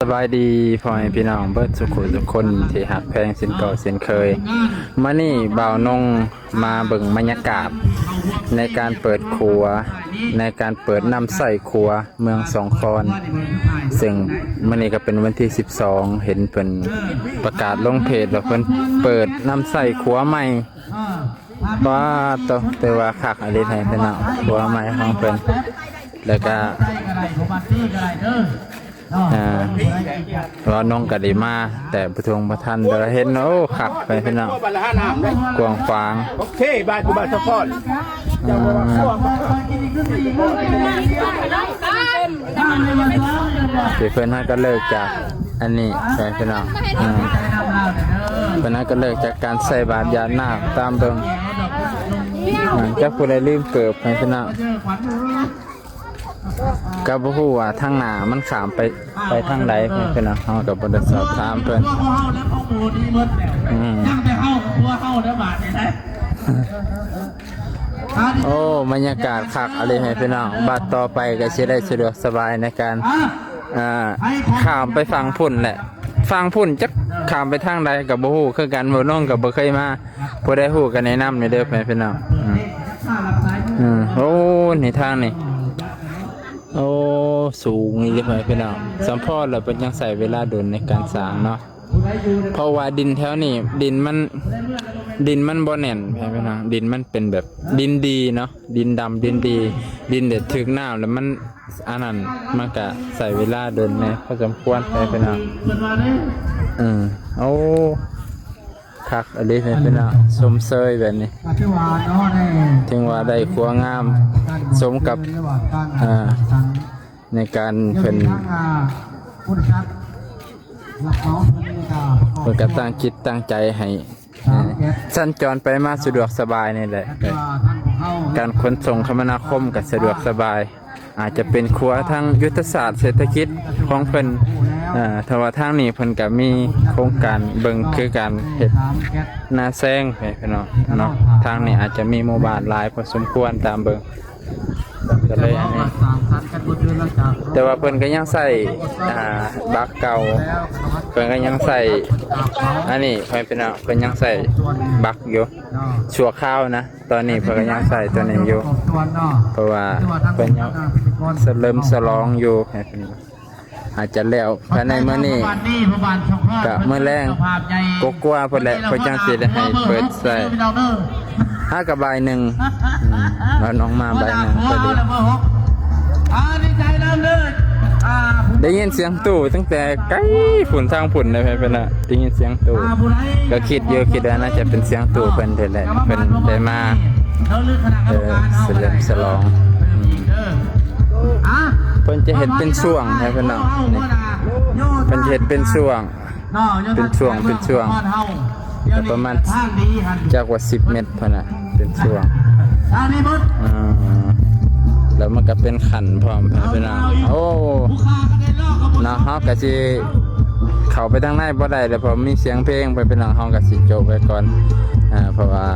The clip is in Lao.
ສະບາຍດີພໍ່ແມ່ພີ່ນ້ອງເບິດສູ່ຜູ້ສູ່ຄົນທີ່ຮັກແພງເຊັ່ນເກົ່າເຊັ່ນເຄີຍ. ມື້ນີ້ບ່າວນົງມາເບິ່ງບັນຍາກາດໃນການເປີດຂົວ ໃນການເປີດນ້ຳໃຊ້ຂົວເມືອງສອງຄອນ ເຊິ່ງມື້ນີ້ກໍເປັນວັນທີສິບສອງ ເຫັນເພິ່ນປະກາດລົງເພຈວ່າເພິ່ນເປີດນ້ຳໃຊ້ຂົວໃໝ່. ປາດໂທ້ ຖືວ່າຄັກອີ່ຫຼີໃຫ້ພີ່ນ້ອງ ຂົວໃໝ່ຂອງເພິ່ນ ແລ້ວກະ ອ່າ ວ່ານ້ອງກະໄດ້ມາແຕ່ບໍ່ທົ່ງບໍ່ທັນ ແຕ່ວ່າເຫັນ ໂອ້ ຄັກໄປພີ່ນ້ອງ ກວ້າງຂວາງ. ໂອເຄ ບາດ ບາດສະພອນ ອືມ ທີ່ເພິ່ນຫາກໍເລີກຈາກອັນນີ້ໄປພີ່ນ້ອງ ອືມ ເພິ່ນຫາກໍເລີກຈາກການໃສ່ບາດຢາດນ້ຳຕາມເບິ່ງ ອືມ ຈັກຜູ້ໃດລືມເກີບໃຫ້ພີ່ນ້ອງ ກໍບໍ່ຮູ້ວ່າທາງໜ້າມັນຂ້າມໄປ ໄປທາງໃດເພິ່ນເນາະ ເຮົາກໍບໍ່ໄດ້ສອບຖາມເພິ່ນ ອືມ ໂອ້ ບັນຍາກາດຄັກອີ່ຫຼີໃຫ້ພີ່ນ້ອງ ບາດຕໍ່ໄປກໍຊິໄດ້ສະດວກສະບາຍໃນການ ອ່າ ຂ້າມໄປຝັ່ງພຸ້ນແຫຼະ ຝັ່ງພຸ້ນຈັກຂ້າມໄປທາງໃດກໍບໍ່ຮູ້ຄືກັນ ບໍ່ນ້ອງກໍບໍ່ເຄີຍມາ ຜູ້ໃດຮູ້ກໍແນະນຳແດ່ເດີ ພໍ່ແມ່ພີ່ນ້ອງ ອືມ ອືມ ໂອ້ ນີ້ທາງນີ້ ໂອ້ ສູງອີ່ຫຼີ ພໍ່ແມ່ພີ່ນ້ອງ ສຳພໍແລ້ວເພິ່ນຍັງໃຊ້ເວລາດົນໃນການສ້າງເນາະ ເພາະວ່າດິນແຖວນີ້ ດິນມັນ ດິນມັນບໍ່ແໜ້ນ ພໍ່ແມ່ພີ່ນ້ອງ ດິນມັນເປັນແບບດິນດີເນາະ ດິນດຳດິນດີ ດິນແບບຖືກນ້ຳ ແລ້ວມັນ ອັນນັ້ນ ມັນກະໃຊ້ເວລາດົນແດ່ພໍສົມຄວນ ພໍ່ແມ່ພີ່ນ້ອງ ເອີ ໂອ້ ຄັກອີ່ຫຼີພີ່ນ້ອງ ຊົມເຊີຍແບບນີ້ ຖືວ່າໄດ້ຄົວງາມ ສົມກັບ ເອີ ໃນການເພິ່ນ ເພິ່ນກໍຕັ້ງຈິດຕັ້ງໃຈໃຫ້ ເອີ ສັນຈອນໄປມາສະດວກສະບາຍນີ້ແຫຼະ ການຂົນສົ່ງຄະມະນາຄົມກໍສະດວກສະບາຍ ອາດຈະເປັນຂົວທາງຍຸດທະສາດເສດຖະກິດຂອງເພິ່ນ ເອີ ຖ້າວ່າທາງນີ້ເພິ່ນກໍມີໂຄງການເບິ່ງຄືການເຮັດນາແຊງໃຫ້ພີ່ນ້ອງເນາະ ທາງນີ້ອາດຈະມີໝູ່ບ້ານຫຼາຍພໍສົມຄວນຕາມເບິ່ງ ກໍເລີຍອັນນີ້ ແຕ່ວ່າເພິ່ນກໍຍັງໃຊ້ ອ່າ ບັກເກົ່າ ເພິ່ນກໍຍັງໃຊ້ ອັນນີ້ ພໍ່ແມ່ພີ່ນ້ອງ ເພິ່ນຍັງໃຊ້ບັກຢູ່ ຊົ່ວຄາວນະ ຕອນນີ້ເພິ່ນກໍຍັງໃຊ້ຕົວນີ້ຢູ່ ເພາະວ່າເພິ່ນຍັງສະເຫຼີມສະຫຼອງຢູ່ ອາດຈະແລ້ວພາຍໃນມື້ນີ້ ກະມື້ແລງກວ່າໆ ພຸ້ນແຫຼະ ເພິ່ນຈັ່ງຊິໄດ້ໃຫ້ເປີດໃຊ້ ຫາກະບ່າຍໜຶ່ງ ອືມ ວ່ານ້ອງມາບ່າຍໜຶ່ງພໍດີ ໄດ້ຍິນສຽງຕູ້ຕັ້ງແຕ່ໄກພຸ້ນ ທາງພຸ້ນເດ້ ເພິ່ນນະ ໄດ້ຍິນສຽງຕູ້ ກໍຄິດຢູ່ ຄິດວ່າໜ້າຈະເປັນສຽງຕູ້ເພິ່ນແທ້ແຫຼະ ເພິ່ນໄດ້ມາ ເອີ ສະເຫຼີມສະຫຼອງ ເພິ່ນຈະເຮັດເປັນຊ່ວງໃຫ້ພີ່ນ້ອງ ເພິ່ນຈະເຮັດເປັນຊ່ວງ ເປັນຊ່ວງ ເປັນຊ່ວງ ກໍປະມານຈັກວ່າສິບແມັດພຸ້ນນະ ເປັນຊ່ວງ ອືມ ແລ້ວມັນກໍເປັນຂັ້ນພ້ອມ ພີ່ນ້ອງ ໂອ້ ເນາະ ເຮົາກໍຊິເຂົ້າໄປທາງໃນບໍ່ໄດ້ແລ້ວ ເພາະມີສຽງເພງ ພີ່ນ້ອງ ເຮົາກໍຊິໂຈະໄວ້ກ່ອນ ເພາະວ່າ